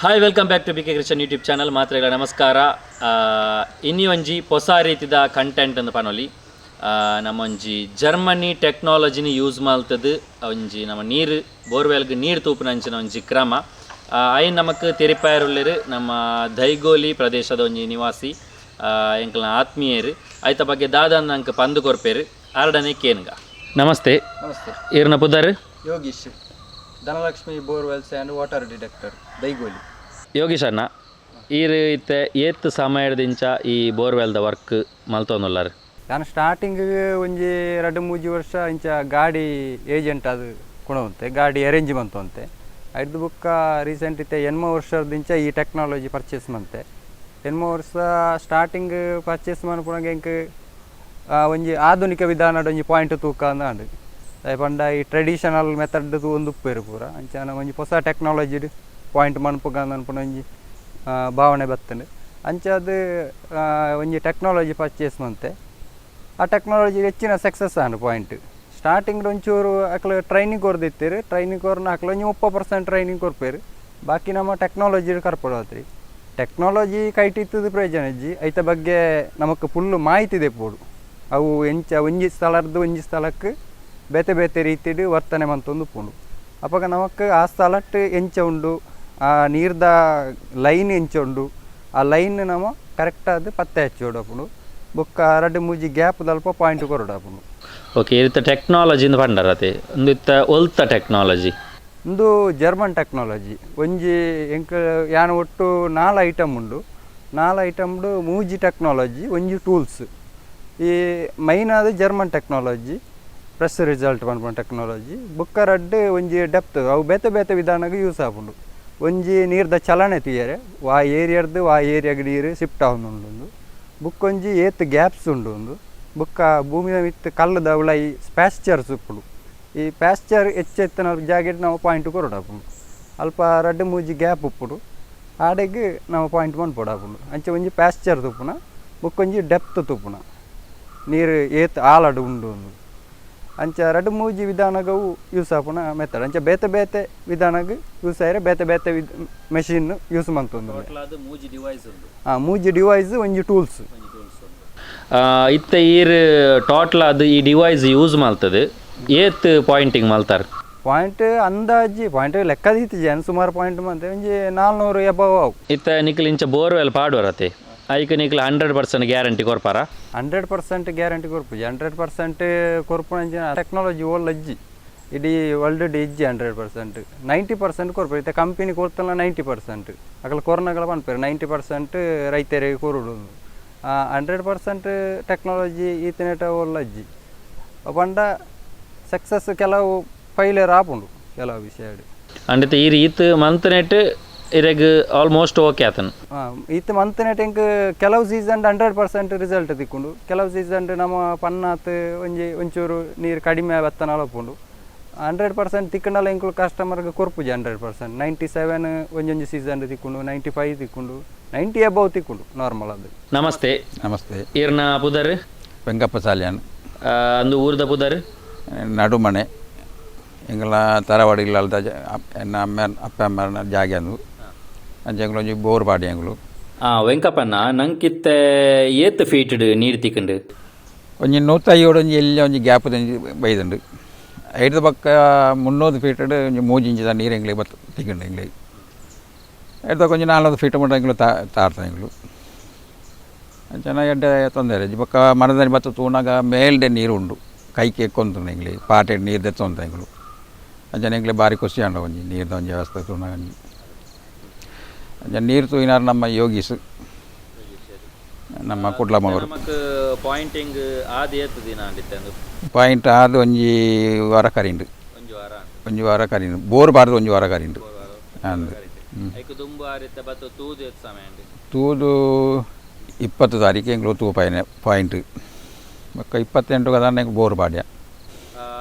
Hi, welcome back to BK Krishan YouTube channel. ಮಾತ್ರೆಗಳ ನಮಸ್ಕಾರ. ಇನ್ನಿ ಒಂಜಿ ಹೊಸ ರೀತಿದ ಕಂಟೆಂಟ್ ಅಂದ್ ಪನೊಲಿ. ನಮ್ಮೊಂಜಿ ಜರ್ಮನಿ ಟೆಕ್ನಾಲಜಿನ ಯೂಸ್ ಮಲ್ತದು ಒಂಜಿ ನಮ್ಮ ನೀರು ಬೋರ್ವೆಲ್ಗ್ ನೀರು ತೂಪುನಂಚಿನ ಒಂಜಿ ಕ್ರಮ. ಐನ್ ನಮಕ್ ತೆರಿಪಾಯರುಲ್ಲೆರ್ ನಮ್ಮ ದೈಗೋಲಿ ಪ್ರದೇಶದ ಒಂಜಿ ನಿವಾಸಿ, ಎಂಕಲ್ನ ಆತ್ಮೀಯರು. ಐತ ಬಗ್ಗೆ ದಾದ ನಂಕ್ ಪಂದು ಕೊರ್ಪೇರು ಆರ್ಡನೆ ಕೇನ್ಗ. ನಮಸ್ತೆ. ನಮಸ್ತೆ. ಈರ್ನ ಪುದರ್? Yogish, Dhanalakshmi borewells and water detector, Daigoli. Yogish ಅಣ್ಣ, ಈರ್ ಇತ್ತೆ ಏತ್ ಸಮಯದಿಂಚ ಈ ಬೋರ್ವೆಲ್ದ ವರ್ಕ್ ಮಲ್ತೊಂದುಲ್ಲಾರ್? ನಾನು ಸ್ಟಾರ್ಟಿಂಗ್ ಒಂಜಿ 2-3 ವರ್ಷ ಇಂಚ ಗಾಡಿ ಏಜೆಂಟ್ ಅದು ಕೊಣವಂತೆ, ಗಾಡಿ ಅರೇಂಜ್ ಮಂತವಂತೆ. ಐದು ಬುಕ್ಕ ರೀಸೆಂಟ್ ಇತ್ತೆ 8 ವರ್ಷದಿಂಚ ಈ ಟೆಕ್ನಾಲಜಿ ಪರ್ಚೇಸ್ ಮಂತೆ. 8 ವರ್ಷ ಸ್ಟಾರ್ಟಿಂಗ್ ಪರ್ಚೇಸ್ ಮನ್ಪುನಗ ಎಂಕ್ ಒಂಜಿ ಆಧುನಿಕ ವಿಧಾನಡ್ ಒಂಜಿ ಪಾಯಿಂಟ್ ತೂಕ ಅಂದ್ ದಾಯೆ ಪಂಡ ಈ ಟ್ರೆಡಿಷನಲ್ ಮೆಥಡ್ ಒಂದು ಉಪ್ಪೇರು ಪೂರ. ಅಂಚಾನ ಒಂಜಿ ಹೊಸ ಟೆಕ್ನಾಲಜಿಡ್ ಪಾಯಿಂಟ್ ಮನ್ಪುಗ ಅನ್ಪುನ ಒಂಜಿ ಭಾವನೆ ಬತ್ತಂಡು. ಅಂಚಾದ್ ಒಂಜಿ ಟೆಕ್ನಾಲಜಿ ಪರ್ಚೇಸ್ ಮಂತೆ. ಆ ಟೆಕ್ನಾಲಜಿ ಹೆಚ್ಚಿನ ಸಕ್ಸಸ್ ಆಂಡ್. ಪಾಯಿಂಟ್ ಸ್ಟಾರ್ಟಿಂಗ್ ಒಂಚೂರು ಅಕ್ಲು ಟ್ರೈನಿಂಗ್ ಕೊರ್ದಿತ್ತೆರ್. ಟ್ರೈನಿಂಗ್ ಕೊರ್ನ ಅಕ್ಲು ಒಂಜಿ 30% ಟ್ರೈನಿಂಗ್ ಕೊರ್ಪೇರು, ಬಾಕಿ ನಮ್ಮ ಟೆಕ್ನಾಲಜಿ ಕರ್ಪೊಡಾತ್ರಿ. ಟೆಕ್ನಾಲಜಿ ಕೈಟಿತ್ತದ ಪ್ರಯೋಜನ ಇಜ್ಜಿ, ಐತ ಬಗ್ಗೆ ನಮಕ್ ಫುಲ್ಲು ಮಾಹಿತಿ ದೆಪ್ಪೊಡು. ಅವು ಎಂಚ ಒಂಜಿ ಸ್ಥಳರ್ದು ಒಂಜಿ ಸ್ಥಳಕ್ಕೆ ಬೇತೆ ಬೇತೆ ರೀತಿಡ್ ವರ್ತನೆ ಮಂತೊಂದು ಉಪ್ಪುಂಡು. ಅಪಗ ನಮಕ್ ಆ ಸ್ಥಳಟ್ ಎಂಚ ಉಂಡು, ಆ ನೀರ್ದ ಲೈನ್ ಎಂಚ ಉಂಡು, ಆ ಲೈನ್ ನಮ ಕರೆಕ್ಟಾದ್ ಪತ್ತೆ ಹಚ್ಚೋಡಾಪುಂಡು. ಬೊಕ್ಕ 2-3 ಗ್ಯಾಪ್ ದಲ್ಪ ಪಾಯಿಂಟ್ ಕೊರೊಡಾಪುಂಡು. ಓಕೆ, ಇತ್ತ ಟೆಕ್ನಾಲಜಿ ಇಂದ್ ಪಂಡರತೆ, ಉಂದು ಇತ್ತ ಒಲ್ತ ಟೆಕ್ನಾಲಜಿ? ಉಂದು ಜರ್ಮನ್ ಟೆಕ್ನಾಲಜಿ. ಒಂಜಿ ಎಂಕ್ ಯಾನ್ ಒಟ್ಟು 4 ಐಟಮ್ ಉಂಡು. 4 ಐಟಮ್ಡು 3 ಟೆಕ್ನಾಲಜಿ, ಒಂಜಿ ಟೂಲ್ಸ್. ಈ ಮೈನ್ ಆದ್ German technology, press result ಪನ್ಪುನ ಟೆಕ್ನಾಲಜಿ. ಬೊಕ್ಕ ರಡ್ಡ್ ಒಂಜಿ ಡೆಪ್ತ್. ಅವು ಬೇತೆ ಬೇತೆ ವಿಧಾನಗ್ ಯೂಸ್ ಆಪುಂಡು. ಒಂಜಿ ನೀರ್ದ ಚಲನೆ ತೂಯರೆ, ವಾ ಏರಿಯಾರ್ದು ವಾ ಏರಿಯಾಗ್ ನೀರು ಶಿಫ್ಟ್ ಆವೊಂದುಂಡು. ಬೊಕ್ಕೊಂಜಿ ಏತ್ ಗ್ಯಾಪ್ಸ್ ಉಂಡು ಉಂದು. ಬೊಕ್ಕ ಭೂಮಿದ ಮಿತ್ತ್ ಕಲ್ಲುದ ಉಲಾಯಿ ಪ್ಯಾಶ್ಚರ್ಸ್ ಉಪ್ಪುಂಡು. ಈ ಪ್ಯಾಶ್ಚರ್ ಹೆಚ್ಚೆತ್ತಿನ ಜಾಗೆಡ್ ನಾವು ಪಾಯಿಂಟ್ ಕೊರೊಡಾಪುಂಡು. ಅಲ್ಪ 2-3 ಗ್ಯಾಪ್ ಉಪ್ಪುಂಡು, ಆಡೆಗ್ ನಾವು ಪಾಯಿಂಟ್ ಮನ್ಪೊಡಾಪುಂಡು. ಅಂಚ ಒಂಜಿ ಪ್ಯಾಶ್ಚರ್ ತೂಪುನ, ಬೊಕ್ಕೊಂಜಿ ಡೆಪ್ತ್ ತೂಪುನ, ನೀರು ಏತ್ ಆಳಡ್ ಉಂಡು ಉಂದು. ಅಂಚ 2-3 ವಿಧಾನಗವು ಯೂಸ್ ಆಪುನ ಮೆಥಡ್. ಅಂಚ ಬೇತೆ ಬೇತೆ ವಿಧಾನಗ್ ಯೂಸ್ ಆಯೆರೆ ಬೇತೆ ಬೇತೆ ಮೆಷಿನ್ ಯೂಸ್ ಮಂತೊಂದು. ಮೂಜಿ ಡಿವೈಸ್ ಉಂಡು? 3 ಡಿವೈಸ್, ಒಂಜಿ ಟೂಲ್ಸ್. ಇತ್ತೆ ಈರ್ ಟೋಟಲ್ ಅದು ಈ ಡಿವೈಸ್ ಯೂಸ್ ಮಲ್ತದೆ ಏತ್ ಪಾಯಿಂಟಿಂಗ್ ಮಲ್ತಾರ್? ಪಾಯಿಂಟ್ ಅಂದಾಜಿ ಪಾಯಿಂಟ್ ಲೆಕ್ಕ ದೀತಿಜಿ ಅನ್. ಸುಮಾರು ಪಾಯಿಂಟ್ ಮಂತೆ, ಒಂಜಿ 400 ಎಬವ್ ಅವು. ಇತ್ತೆ ನಿಕ್ಲ್ ಇಂಚ ಬೋರ್ವೆಲ್ ಪಾಡುವರತೆ, ಐಕ್ ನಿಕ್ಲ್ 100% ಗ್ಯಾರಂಟಿ ಕೊರ್ಪಾರ? 100% ಗ್ಯಾರಂಟಿ ಕೊರ್ಪುಜಿ. 100% ಕೊರ್ಪುನಂಚಿನ ಟೆಕ್ನಾಲಜಿ ಓಲ್ ಅಜ್ಜಿ, ಇಡೀ ವರ್ಲ್ಡ್ ಇಜ್ಜಿ. 100%, 90% ಕೊರ್ಪು. ಇತ್ತೆ ಕಂಪನಿ ಕೊರ್ತಲ್ಲ 90%. ಅಕಲ್ ಕೊರ್ನಗಳ ಪನ್ಪೆರ್ 90% ರೈತರಿಗೆ ಕೊರೊಡು. 100% ಟೆಕ್ನಾಲಜಿ ಈತನೇಟ ಓಲ್ ಅಜ್ಜಿ. ಪಂಡ ಸಕ್ಸಸ್, ಕೆಲವು ಫೈಲಿಯರ್ ಆಪುಂಡು ಕೆಲವು ವಿಷಯಡ್. ಅಂಡ್ ಇತ್ತೆ ಈರ್ ಈತ್ ಮಂತ್ನೆಟ್ ಇರೆಗ್ ಆಲ್ಮೋಸ್ಟ್ ಓಕೆ ಆತನ್? ಇತ್ತೆ ಮಂತ್ನೆಟ್ ಎಂಕ್ ಕೆಲವು ಸೀಸನ್ 100% ರಿಸಲ್ಟ್ ತಿಕ್ಕುಂಡು. ಕೆಲವು ಸೀಸನ್ ನಮ್ಮ ಪನ್ನಾತ್ ಒಂಜಿ ಒಂಚೂರು ನೀರು ಕಡಿಮೆ ಬತ್ತನಾಲ ಉಪ್ಪುಂಡು. 100% ತಿಕ್ಕಂಡಲ ಎಂಕುಲು ಕಸ್ಟಮರ್ಗೆ ಕೊರ್ಪುಜಿ 100%. 97 ಒಂಜೊಂಜಿ ಸೀಸನ್ ತಿಕ್ಕುಂಡು, 95 ತಿಕ್ಕುಂಡು, 90 ಅಬೌವ್ ತಿಕ್ಕುಂಡು ನಾರ್ಮಲ್ ಅದು. ನಮಸ್ತೆ. ನಮಸ್ತೆ. ಈರ್ನ ಪುದರ್? ವೆಂಕಪ್ಪ ಸಾಲ್ಯಾನ್. ಅಂದು ಊರ್ದ ಪುದರ್? ನಡುಮನೆ, ಎಂಕಲ್ನ ತರವಾಡು ಇಲ್ಲಲ್ದ ಎನ್ನ ಅಮ್ಮ ಅಪ್ಪ ಅಮ್ಮನ ಜಾಗೆ ಅಂದು. ಅಂಚ ಎಂಕುಲು ಒಂಜಿ ಬೋರ್ ಪಾಡಿ ಎಂಕುಲು. ವೆಂಕಪ್ಪಣ್ಣ, ನಂಕಿತ್ತೆ ಏತ್ ಫೀಟ್ ನೀರು ತಿಕ್ಕಂಡು? ಒಂಜಿ 150 ಒಂಜಿ ಎಲ್ಲಿ ಒಂಜಿ ಗ್ಯಾಪ್ ಒಂಜಿ ಬೈದುಂಡು. ಐದು ಬೊಕ್ಕ 300 ಫೀಟಡ್ ಒಂಜಿ 3 ಇಂಚಿದ ನೀರು ಎಂಕ್ಲೆಗ್ ಬತ್ತು ತಿಕ್ಕುಂಡು ಎಂಕ್ಲೆಗ್. ಐದು ಒಂಜಿ 400 ಫೀಟ್ ಮುಟ್ಟ ಎಂಕುಲು ತಾರ್ತ ಎಂಕುಲು. ಅಂಚನ ಎಡ್ಡೆ ತೊಂದರೆ ಇಜ್ಜಿ. ಬೊಕ್ಕ ಮನದಾನಿ ಬತ್ತು ತೂನಗ ಮೇಲ್ಡೆ ನೀರು ಉಂಡು, ಕೈಕ್ ಎಕ್ಕೊಂತುಂಡು ಎಂಕ್ಲೆಗ್. ಪಾಟೆಡ್ ನೀರು ದೆತ್ತೊಂತ ಎಂಕುಲು. ಅಂಚನೆ ಎಂಕ್ಲೆಗ್ ಬಾರಿ ಖುಷಿ ಆಂಡ ಒಂಜಿ ನೀರ್ದ ಒಂಜಿ ವ್ಯವಸ್ಥೆ ತೂನಗ ಒಂಜಿ. ಅಂಚ ನೀರು ತೂಯಿನಾರ್ ನಮ್ಮ ಯೋಗೀಶ್, ನಮ್ಮ ಕುಡ್ಲ ಮಗರು. ನಮಕ್ ಪಾಯಿಂಟಿಂಗ್ ಆದ್ ಏತ್ ದಿನ ಅಂದಿತ್ತೆ ಅಂದು? ಪಾಯಿಂಟ್ ಆದ್ ಒಂಜಿ ವಾರ ಕರಿಂಡು. ಒಂಜಿ ವಾರ? ಒಂಜಿ ವಾರ ಕರಿಂಡು. ಬೋರ್ ಬಾರ್ದು ಒಂಜಿ ವಾರ ಕರಿಂಡು ಅಂದು. ಐಕ್ ದುಂಬು ಆರಿತ್ತ ಬತ್ತು ತೂದು ಏತ್ ಸಮಯ ಅಂಡ್? ತೂದು 20 ತಾರೀಕು ಎಂಕ್ಲು ತೂ ಪಾಯಿನೆ ಪಾಯಿಂಟ್. ಬೊಕ್ಕ 28 ಕದಾನ ಎಂಕ್ ಬೋರ್ ಪಾಡ್ಯ.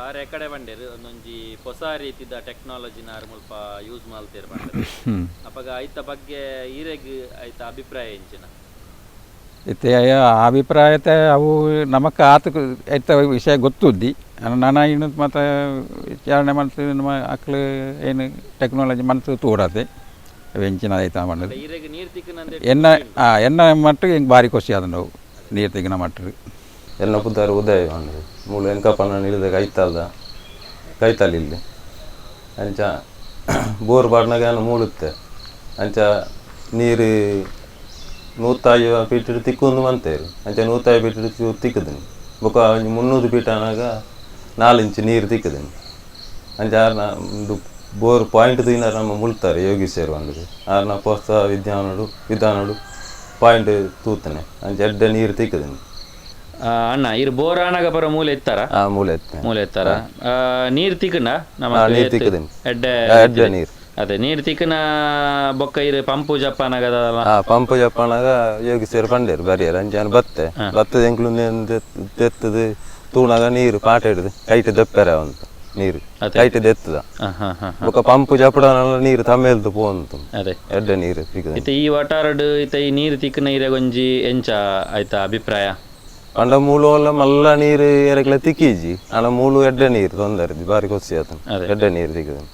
ಆರ್ ಎಕಡೆ ಬಂಡೇರು ಒಂದೊಂಜಿ ಹೊಸ ರೀತಿದ ಟೆಕ್ನಾಲಜಿನ ಆರ್ ಮುಲ್ಪ ಯೂಸ್ ಮಲ್ತೇರ್ ಪಂಡೇರ್. ಅಪಗ ಐತ ಬಗ್ಗೆ ಈರೆಗ್ ಐತ ಅಭಿಪ್ರಾಯ ಎಂಚಿನ? ಇತ್ತೆ ಅಭಿಪ್ರಾಯತೆ ಅವು ನಮಕ್ ಆತ ಐತ ವಿಷಯ ಗೊತ್ತುದ್ದಿ. ನನ ಇನ್ನು ಮತ್ತು ವಿಚಾರಣೆ ಮಲ್ತ್ ನಮ್ಮ ಅಕ್ಲು ಏನು ಟೆಕ್ನಾಲಜಿ ಮಲ್ತ್ ತೂಡತೆ. ಎಂಚಿನ ಐತ ಪಂಡದು. ಈರೆಗ್ ನೀರು ತಿಕ್ಕುನಂದೆ. ಎನ್ನ ಎನ್ನ ಮಟ್ಟು ಎಂಕ್ ಬಾರಿ ಖುಷಿ ಆತುಂಡು ನೀರು ತಿಕ್ಕಿನ ಮಟ್ಟು. ಎನ್ನ ಪುದರ್ ಉದಯ್ ಪಂಡ್ದು. ಮೂಲು ಎಂಕಪ್ಪನ ನಿಲ್ದ ಕೈತಲ್ದ ಕೈತಲ್ ಇಲ್ಲಿ. ಅಂಚ ಬೋರ್ ಪಾಡ್ನಗ ಯಾನ್ ಮೂಳುತ್ತೆ. ಅಂಚ ನೀರು 150 ಫೀಟ್ ತಿಕ್ಕೊಂದು ಮಂತೇರು. ಅಂಚ 150 ಫೀಟ್ ತಿಕ್ಕುದಿನಿ. ಬೊಕ ಒಂಜಿ 300 ಫೀಟ್ ಆನಾಗ 4 ಇಂಚು ನೀರು ತಿಕ್ಕುದಿನಿ. ಅಂಚ ಆರ್ನ ಉಂದು ಬೋರ್ ಪಾಯಿಂಟ್ ತೂಯಿನಾರ್ ನಮ್ಮ ಮುಲ್ತಾರೆ ಯೋಗೀಶೆರ್ ಪಂಡುದು. ಆರ್ನ ಪೊಸ ವಿಧಾನಡು ವಿಧಾನಡು ಪಾಯಿಂಟ್ ತೂತನೆ. ಅಂಚ ಎಡ್ಡೆ ನೀರು ತಿಕ್ಕುದಿನಿ. ಅಣ್ಣ, ಇರ್ ಬೋರ್ ಆನಗ ಪರ ಮೂಲೆ ಇತ್ತಾರ? ಆ ಮೂಲೆ ಇತ್ತೆ. ಮೂಲೆ ಇತ್ತಾರ. ನೀರು ತಿಕ್ಕುಂಡ ನಮ್ಮ? ನೀರು ತಿಕ್ಕುದಿನಿ. ಎಡ್ಡೆ. ಎಡ್ಡೆ ನೀರು. ಅದೇ ನೀರು ತಿಕ್ಕುನ ಬೊಕ್ಕ ಇರು ಪಂಪು ಜಪ್ಪನಾಗದಲ್ಲ? ಪಂಪ್ ಜಪ್ಪನಾಗ ಯೋಗೀಶೆರ್ ಪಂಡೇರು ಬರಿಯರ್. ಅಂಚ ಯಾನ್ ಬತ್ತೆ ಬತ್ತದ ಎಂಕ್ಲು ತೆತ್ತದು ತೂನಾಗ ನೀರು ಪಾಟ ಹಿಡ್ದು ಕೈಟ್ ದೆಪ್ಪೆರೆ ಉಂಟು ನೀರು. ಅದೇ. ಕೈಟ್ ದೆತ್ತದ. ಹಾ ಹಾ ಹಾ ಬೊಕ ಪಂಪ್ ಜಪ್ಪಡನಲ್ಲ ನೀರು ತಮ್ಮೇಲ್ದು ಪೋಂತು. ಅದೇ. ಎಡ್ಡೆ ನೀರು ತಿಕ್ಕುದಿನಿ. ಇತ್ತೆ ಈ ವಟಾರಡ್ ಇತ್ತೆ ಈ ನೀರು ತಿಕ್ಕುನ ಇರೆಗೊಂಜಿ ಎಂಚ ಆಯ್ತಾ ಅಭಿಪ್ರಾಯ? ಪಂಡ ಮೂಲು ಅಲ್ಲ ಮಲ್ಲ ನೀರು ಎರಕ್ಲೆ ತಿಕ್ಕೀಜಿ. ಆಂಡ ಮೂಲು ಎಡ್ಡೆ ನೀರು ತೊಂದರೆ ಇಜ್ಜಿ, ಬಾರಿ ಖುಷಿ ಆತನ. ಅದೇ. ಎಡ್ಡೆ ನೀರು ತಿಕ್ಕುದಿನಿ.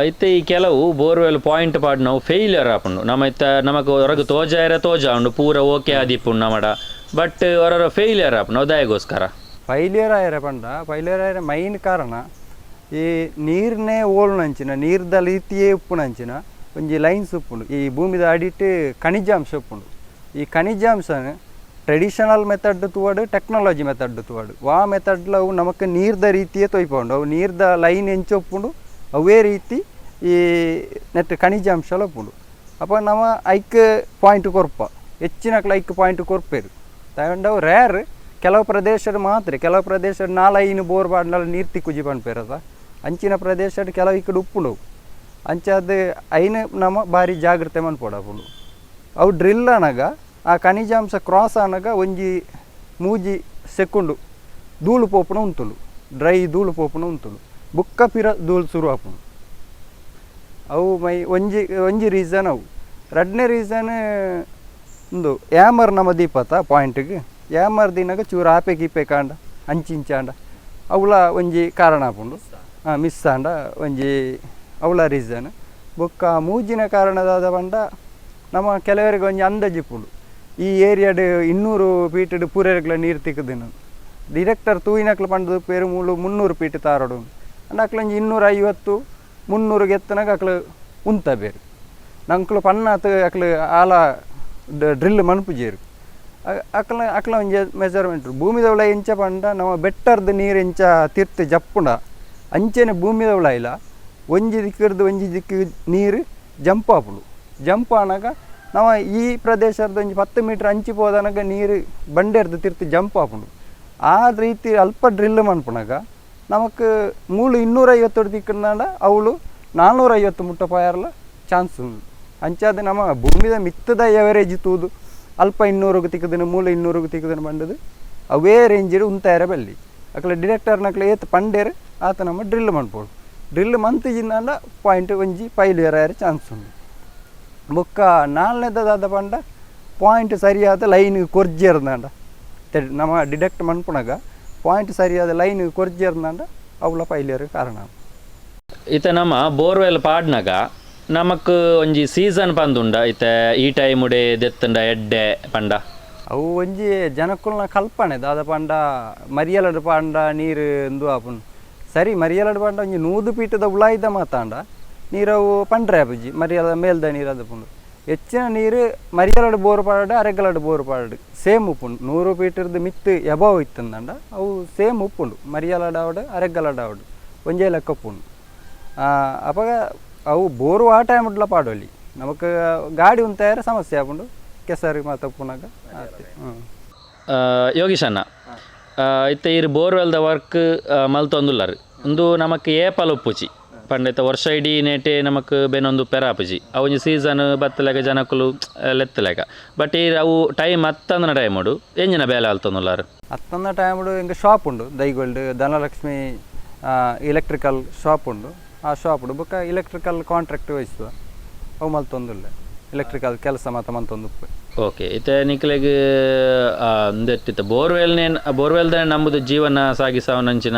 ಇತ್ತೆ ಈ ಕೆಲವು ಬೋರ್ವೆಲ್ ಪಾಯಿಂಟ್ ಪಾಡ್ನವು ಫೇಲ್ಯೂರ್ ಆಪುಂಡು. ನಮ್ಮ ಇತ್ತ ನಮಕ್ ಹೊರಗೆ ತೋಜಾಯರ ತೋಜ ಉಂಡು, ಪೂರ ಓಕೆ ಆದಿಪ್ಪುಂಡು ನಮಡ, ಬಟ್ ಹೊರ ಫೇಲ್ಯೂರ್ ಆಪುಂಡು ಅದಾಯಗೋಸ್ಕರ. ಫೈಲಿಯರ್ ಆಯರೆ ಪಂಡ ಫೈಲಿಯರ್ ಆಯರೆ ಮೈನ್ ಕಾರಣ ಈ ನೀರ್ನೇ ಓಲ್ನಂಚಿನ ನೀರ್ದ ರೀತಿಯೇ ಉಪ್ಪುನಂಚಿನ ಒಂಜಿ ಲೈನ್ಸ್ ಉಪ್ಪುಂಡು. ಈ ಭೂಮಿದ ಅಡಿಟ್ ಖನಿಜಾಂಶ ಉಪ್ಪುಂಡು. ಈ ಖನಿಜಾಂಶನ ಟ್ರೆಡಿಷನಲ್ ಮೆಥಡ್ ತೂವಡು, ಟೆಕ್ನಾಲಜಿ ಮೆಥಡ್ ತೂವಡು, ವಾ ಮೆಥಡ್ಲ ಅವು ನಮಕ್ ನೀರ್ದ ರೀತಿಯೇ ತೊಯ್ಪುಂಡು. ಅವು ನೀರ್ದ ಲೈನ್ ಎಂಚ ಉಪ್ಪುಂಡು ಅವೇ ರೀತಿ ಈ ನೆಟ್ ಖನಿಜಾಂಶಲ ಉಪ್ಪುಂಡು. ಅಪ್ಪ ನಮ ಐಕ್ ಪಾಯಿಂಟ್ ಕೊರ್ಪ, ಹೆಚ್ಚಿನಕ್ಲ ಐಕ್ ಪಾಯಿಂಟ್ ಕೊರ್ಪೇರು ತಗೊಂಡು ಅವು ರೇರ್ ಕೆಲವು ಪ್ರದೇಶಡ್ ಮಾತ್ರ. ಕೆಲವು ಪ್ರದೇಶಡ್ ನಾಲೈನು ಬೋರ್ ಬಾಡ್ನಲ್ಲ ನೀರು ತಿಕ್ಕುಜಿ ಪನ್ಪೇರದ ಅಂಚಿನ ಪ್ರದೇಶಡ್ ಕೆಲವು ಇಕ್ಕಡೆ ಉಪ್ಪುಂಡು. ಅಂಚಾದ್ ಐನು ನಮ ಬಾರಿ ಜಾಗ್ರತೆ ಮನ್ಪೊಡಾಪುಂಡು. ಅವು ಡ್ರಿಲ್ ಆನಗ ಆ ಖನಿಜಾಂಶ ಕ್ರಾಸ್ ಆನಗ ಒಂಜಿ ಮೂಜಿ ಸೆಕುಂಡು ಧೂಳು ಪೋಪುನ ಉಂತುಂಡು, ಡ್ರೈ ಧೂಳು ಪೋಪುನ ಉಂತುಂಡು, ಬುಕ್ಕ ಪಿರ ಧೂಳು ಶುರು ಆಪುಂಡು. ಅವು ಮೈ ಒಂಜಿ ಒಂಜಿ ರೀಸನ್ ಅವು. ರಡ್ಡನೇ ರೀಸನ್ ಉಂದು ಯಾಮರ್ ನಮ್ಮ ದೀಪತ ಪಾಯಿಂಟ್ಗೆ ಯಾಮರ್ ದಿನಾಗ ಚೂರು ಆಪೆ ಗೀಪೆ ಕಾಂಡ ಅಂಚಿಂಚಾಂಡ ಅವುಲ ಒಂಜಿ ಕಾರಣ ಆಪುಂಡು. ಮಿಸ್ ಆಂಡ ಒಂಜಿ ಅವಳ ರೀಸನ್. ಬೊಕ್ಕ ಮೂಜಿನ ಕಾರಣದಾದ ಪಂಡ ನಮ್ಮ ಕೆಲವರಿಗೆ ಒಂಜಿ ಅಂದಾಜು ಇಪ್ಪುಂಡು, ಈ ಏರಿಯಾಡ್ 200 ಫೀಟ್ಡ್ ಪೂರೆರ್ಗ್ಲ ನೀರು ತಿಕ್ಕುದಿನ. ಡಿರೆಕ್ಟರ್ ತೂಯಿನಕ್ಲು ಪಂಡದು ಪೇರು ಮೂಲು 300 ಫೀಟ್ ತಾರಡು ಅಂಡ ಅಕ್ಲು ಒಂಜಿ 250 300ಗೆ ಎತ್ತನಾಗ ಅಕ್ಲು ಉಂತ ಬೇರು ನಂಕ್ಲು ಪನ್ನಾತ್ ಅಕ್ಲು ಆಲ ಡ್ರಿಲ್ ಮನ್ಪುಜೇರು. ಅಕ್ಲ ಅಕ್ಲ ಒಂಜಿ ಮೆಜರ್ಮೆಂಟ್ ಭೂಮಿದವಳ ಎಂಚ ಪಂಡ ನಮ್ಮ ಬೆಟ್ಟರ್ದ ನೀರು ಎಂಚ ತಿರ್ತು ಜಪ್ಪುಂಡ ಅಂಚೆನೆ ಭೂಮಿದವಳ ಇಲ್ಲ ಒಂಜಿ ದಿಕ್ಕಿರ್ದು ಒಂಜಿ ದಿಕ್ಕು ನೀರು ಜಂಪ್ ಆಪುಂಡು. ಜಂಪ್ ಆನಾಗ ನಮ್ಮ ಈ ಪ್ರದೇಶದ ಒಂಜಿ 10 ಮೀಟರ್ ಅಂಚಿ ಪೋದನಗ ನೀರು ಬಂಡೆರ್ದು ತಿರ್ತು ಜಂಪ್ ಆಪುಂಡು. ಆ ರೀತಿ ಅಲ್ಪ ಡ್ರಿಲ್ ಮನ್ಪುನಾಗ ನಮಕ್ ಮೂಲು 250 ದಿಕ್ಕಂದಾಂಡ ಅವಳು 450 ಮುಟ್ಟ ಪೋಯಾರ್ಲ ಚಾನ್ಸ್ ಉಂಡು. ಅಂಚಾದ ನಮ್ಮ ಭೂಮಿದ ಮಿತ್ತದ ಎವರೇಜ್ ತೂದು ಅಲ್ಪ 200ಗೆ ತಿಕ್ಕುದಿನ ಮೂಲ 200ಗೆ ತಿಕ್ಕುದಿನ ಬಂಡದು ಅವೇ ರೇಂಜಿಡ್ ಉಂತಾಯರ ಬಲ್ಲಿ ಅಕ್ಲ ಡಿರೆಕ್ಟರ್ನಕ್ಲ ಏತ್ ಪಂಡೇರು ಆತ ನಮ್ಮ ಡ್ರಿಲ್ ಮನ್ಪೊಡು. ಡ್ರಿಲ್ ಮಂತಿಜಿಂದಾಂಡ ಪಾಯಿಂಟ್ ಒಂಜಿ ಪೈಲಿಯರ್ ಆಯರ ಚಾನ್ಸ್ ಉಂಡು. ಬೊಕ್ಕ ನಾಲ್ನೇದಾದ ಪಂಡ ಪಾಯಿಂಟ್ ಸರಿಯಾದ ಲೈನ್ ಕೊರ್ಜೆರ್ದಾಂಡ ನಮ್ಮ ಡಿಡೆಕ್ಟ್ ಮನ್ಪುನಾಗ ಪಾಯಿಂಟ್ ಸರಿಯಾದ ಲೈನ್ ಕೊರ್ಜೆರ್ದಾಂಡ ಅವಳ ಪೈಲಿಯರ್ ಕಾರಣ. ಇತ್ತೆ ನಮ್ಮ ಬೋರ್ವೆಲ್ ಪಾಡ್ನಾಗ ನಮಕ್ ಒಂಜಿ ಸೀಸನ್ ಪಂದುಂಡ ಇತ್ತೆ ಈ ಟೈಮ್ ಉಡೆ ದೆತ್ತುಂಡ ಎಡ್ಡೆ ಪಂಡ? ಅವು ಒಂಜಿ ಜನಕ್ಕುಲ್ನ ಕಲ್ಪನೆ ದಾದ ಪಂಡ ಮರಿಯಲಡ್ ಪಾಂಡ ನೀರು ಇಂದು ಆಪುಂಡು. ಸರಿ, ಮರಿಯಲಡ್ ಪಾಂಡ ಒಂಜಿ 100 ಪೀಟದ ಉಳಾಯ್ದ ಮಾತಾಂಡ ನೀರವು ಪಂಡ್ರೆ ಆಪುಜಿ, ಮರಿಯಲ ಮೇಲ್ದ ನೀರು ಅದಪುಂಡು. ಹೆಚ್ಚಿನ ನೀರು ಮರಿಯಲಡ್ ಬೋರ್ ಪಾಡು ಅರೆಗಲಡ್ ಬೋರ್ ಪಾಡು ಸೇಮ್ ಉಪ್ಪುಂಡು. 100 ಪೀಟರ್ದು ಮಿತ್ತು ಎಬವ್ ಇತ್ತಂದಂಡ ಅವು ಸೇಮ್ ಉಪ್ಪುಂಡು. ಮರಿಯಲಡ್ ಆವಡ್ ಅರೆಗಲಡ್ ಆವಡ್ ಒಂಜೇ ಲೆಕ್ಕ ಉಪ್ಪುಂಡು. ಅಪಗ ಅವು ಬೋರು ಆ ಟೈಮ್ ಉಡ್ಲ ಪಾಡೊಲಿ ನಮಕ್ ಗಾಡಿ ಉಂತಾಯರ ಸಮಸ್ಯೆ ಆಪುಂಡು ಕೆಸರು ಮಾತ ಉಪ್ಪುನಾಗ ಆತೆ. ಯೋಗೀಶ್ ಅಣ್ಣ, ಇತ್ತೆ ಇರ್ ಬೋರ್ವೆಲ್ದ ವರ್ಕ್ ಮಲ್ತೊಂದುಲ್ಲರ್. ಉಂದು ನಮಕ್ ಏಪಲ್ ಉಪ್ಪುಜಿ ಪಂಡ ಇತ್ತೆ ವರ್ಷ ಇಡೀ ನೇಟೆ ನಮಕ್ ಬೇನೊಂದು ಪೆರಾಪುಜಿ. ಅವು ಒಂಜಿ ಸೀಸನ್ ಬತ್ತಲೆಗ ಜನಕುಲು ಲೆತ್ತಲೆಗ, ಬಟ್ ಈ ಅವು ಟೈಮ್ ಅತ್ತಂದನ ಟೈಮ್ ಉಂಡು ಎಂಜಿನ ಬೇಲೆ ಅಲ್ತೊಂದುಲ್ಲಾರ್? ಅತ್ತಂದ ಟೈಮ್ ಎಂಕ್ ಶಾಪ್ ಉಂಡು ದೈಗೋಲ್ಡ್ ಧನಲಕ್ಷ್ಮಿ ಎಲೆಕ್ಟ್ರಿಕಲ್ ಶಾಪ್ ಉಂಡು. ಆ ಶಾಪ್ ಉಂಡು ಬೊಕ್ಕ ಎಲೆಕ್ಟ್ರಿಕಲ್ ಕಾಂಟ್ರಾಕ್ಟ್ ವಹಿಸುವ ಅವು ಮಲ್ತೊಂದುಲ್ಲೆ. Electrical ಕೆಲಸ ಮಾತ ಮಂತೊಂದು ಉಪ್ಪು. ಓಕೆ, ಇತ್ತೆ ನಿಕ್ಲೆಗ್ ಉಂದೆತ್ತಿತ್ತ ಬೋರ್ವೆಲ್ನೇ, ಬೋರ್ವೆಲ್ದನೆ ನಂಬುದು ಜೀವನ ಸಾಗಿಸಾವನಂಚಿನ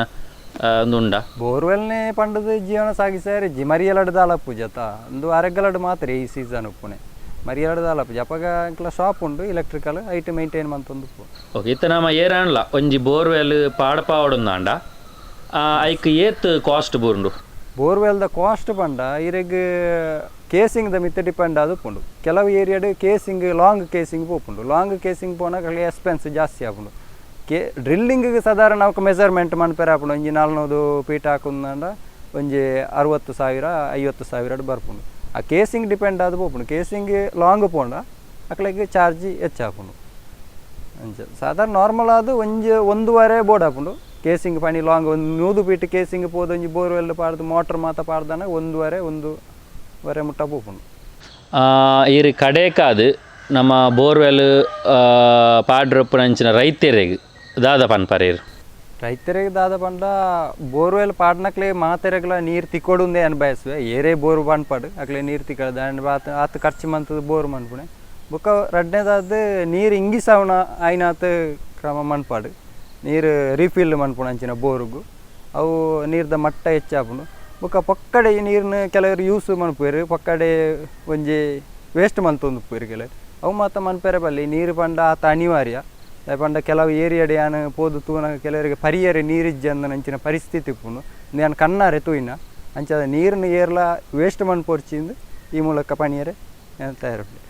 ಉಂದು ಉಂಡಾ? ಬೋರ್ವೆಲ್ನೇ ಪಂಡದು ಜೀವನ ಸಾಗಿಸಾರೆ ಜಿ ಮರಿಯಲಡ್ ದಾಲ ಪೂಜತ ಉಂದು ಅರೆಗಲಡ್ ಮಾತ್ರ ಈ ಸೀಸನ್ ಉಪ್ಪುನೆ. ಮರಿಯಲಡ್ ದಾಲ ಪೂಜೆ ಅಪಗ ಎಂಕ್ಲ ಶಾಪ್ ಉಂಡು electrical, ಐಟ್ ಮೈಂಟೈನ್ ಮಂತೊಂದು ಉಪ್ಪು. ಓಕೆ, ಇತ್ತೆ ನಮ ಏರಾಂಡ್ಲ ಒಂಜಿ ಬೋರ್ವೆಲ್ ಪಾಡ್ಪಾವೊಡುಂದಾಂಡ ಐಕ್ ಏತ್ ಕಾಸ್ಟ್ ಬೂರುಂಡು? ಬೋರ್ವೆಲ್ದ ಕಾಸ್ಟ್ ಪಂಡ ಇರೆಗ್ ಕೇಸಿಂಗ್ದ ಮಿತ್ತ ಡಿಪೆಂಡ್ ಆದ್ ಉಪ್ಪುಂಡು. ಕೆಲವು ಏರಿಯಾಡ್ casing long casing ಪೋಪುಂಡು. Long casing ಪೋನಾಗ ಎಕ್ಸ್ಪೆನ್ಸ್ ಜಾಸ್ತಿ ಆಪುಂಡು. ಡ್ರಿಲ್ಲಿಂಗಿಗೆ ಸಾಧಾರಣ ಅವಕ್ಕೆ ಮೆಜರ್ಮೆಂಟ್ ಮನ್ಪೆರೆ ಆಪುಂಡು. ಒಂಜಿ 400 ಫೀಟ್ ಹಾಕುಂದಾಂಡ ಒಂಜಿ 60,000 50,000 ಬರ್ಪುಂಡು. ಆ ಕೇಸಿಂಗ್ ಡಿಪೆಂಡ್ ಆದ್ ಪೋಪುಂಡು. ಕೇಸಿಂಗ್ ಲಾಂಗ್ ಪೋಂಡ ಅಕ್ಲೆಗ್ ಚಾರ್ಜ್ ಹೆಚ್ಚಾಪುಂಡು. ಅಂಚ ಸಾಧಾರಣ ನಾರ್ಮಲ್ ಆದ್ ಒಂಜಿ ಒಂದುವರೆ ಬೋರ್ಡ್ ಆಪುಂಡು. ಕೇಸಿಂಗ್ ಪನಿ ಲಾಂಗ್ ಒಂದು 100 ಫೀಟ್ ಕೇಸಿಂಗ್ ಪೋದು ಒಂಜಿ ಬೋರ್ವೆಲ್ ಪಾಡ್ದು ಮೋಟ್ರ್ ಮಾತ ಪಾಡ್ದನ ಒಂದುವರೆ ಒಂದುವರೆ ಮುಟ್ಟ ಪೋಪುಂಡು. ಈರ್ ಕಡೇಕಾದ್ ನಮ್ಮ ಬೋರ್ವೆಲ್ ಪಾಡ್ರಪ್ಪುನಂಚಿನ ರೈತೆರೆಗ್ ದಾದ ಪನ್ಪರೇರ್? ರೈತರಿಗೆ ದಾದ ಪಂಡ ಬೋರ್ವೆಲ್ ಪಾಡ್ನಕ್ಲೆ ಮಾತೆರೆಗ್ಲ ನೀರು ತಿಕ್ಕೊಡುಂದೇ ಅನ್ ಬಯಸುವೆ. ಏರೇ ಬೋರ್ ಪನ್ಪಡು ಅಕ್ಲೆ ನೀರು ತಿಕ್ಕಡು ದಾಂಡ ಆತ್ ಆತ್ ಖರ್ಚು ಮಂತದ್ದು ಬೋರ್ ಮನ್ಪುಣೆ. ಬೊಕ್ಕ ರಡ್ಡನೇದಾದ್ ನೀರು ಇಂಗಿಸಾವನ ಆಯ್ನಾತ್ ಕ್ರಮ ಮನ್ಪಾಡು. ನೀರು ರೀಫಿಲ್ ಮನ್ಪುಣ ಅಂಚಿನ ಬೋರುಗು ಅವು ನೀರ್ದ ಮಟ್ಟ ಹೆಚ್ಚಾಪುಂಡು. ಬೊಕ್ಕ ಪೊಕ್ಕಡೆ ಈ ನೀರನ್ನ ಕೆಲವರು ಯೂಸ್ ಮನ್ಪುವೆರ್, ಪೊಕ್ಕಡೆ ಒಂಜಿ ವೇಸ್ಟ್ ಮಂತೊಂದು ಉಪ್ಪುವೆರ್ ಕೆಲವರು. ಅವು ಮಾತ ಮನ್ಪೆರೆ ಬಲ್ಲಿ. ನೀರು ಪಂಡ ಆತ ಅನಿವಾರ್ಯ. ದಾಯೆ ಪಂಡ ಕೆಲವು ಏರಿಯಾಡ್ ಯಾನ್ ಪೋದು ತೂನಗ ಕೆಲವರಿಗೆ ಪರಿಯರೆ ನೀರಿಜ್ಜಿ ಅಂಚಿನ ಪರಿಸ್ಥಿತಿ ಉಪ್ಪುಂಡು. ಉಂದು ಯಾನ್ ಕಣ್ಣಾರೆ ತೂಯಿನ. ಅಂಚಾದ ನೀರನ್ನು ಏರ್ಲ ವೇಸ್ಟ್ ಮನ್ಪೊರ್ಚಿಂದು ಈ ಮೂಲಕ ಪಣಿಯರೆ ಯಾನ್ ತಯಾರುಂಡೆ.